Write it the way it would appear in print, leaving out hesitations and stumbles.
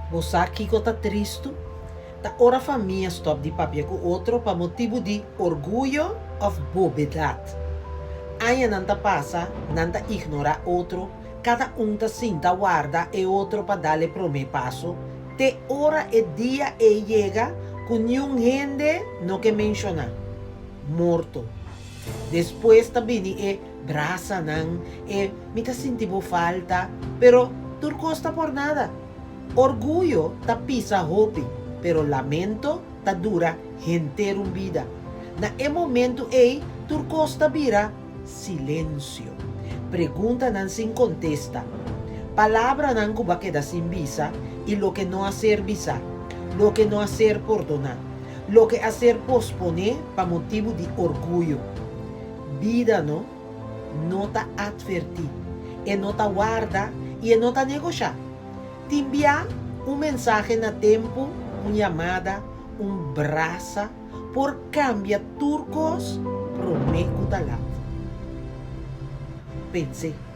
Bo sa kiko ta tristu? Ta ora famia stòp di papia ku otro pa motibu di orguyo òf bobedat. Añanan ta pasa, nan ta ignorá otro, kada un ta sinta warda e otro pa dal e promé paso, te ora e dia ei yega ku niun hende no ke menshoná. Morto. Despues ta bini e brasanan, e mi ta sinti bo falta, pero tur kos ta por nada. Orguyo ta pisa hopi, pero lamento ta dura henter un bida. Na e momentu ei tur kos ta bira silensio. Preguntanan sin kontesta. Palabranan ku bo a keda sin bisa i loke no a ser bisá, loke no a ser pordoná, loke a ser posponé pa motibu di orguyo. Bida no no ta atvertí, e no ta warda i e no ta negoshá. Tin bia un mensahe na tempu, un yamada, un brasa por kambia tur kos promé ku ta lat. Pens'é.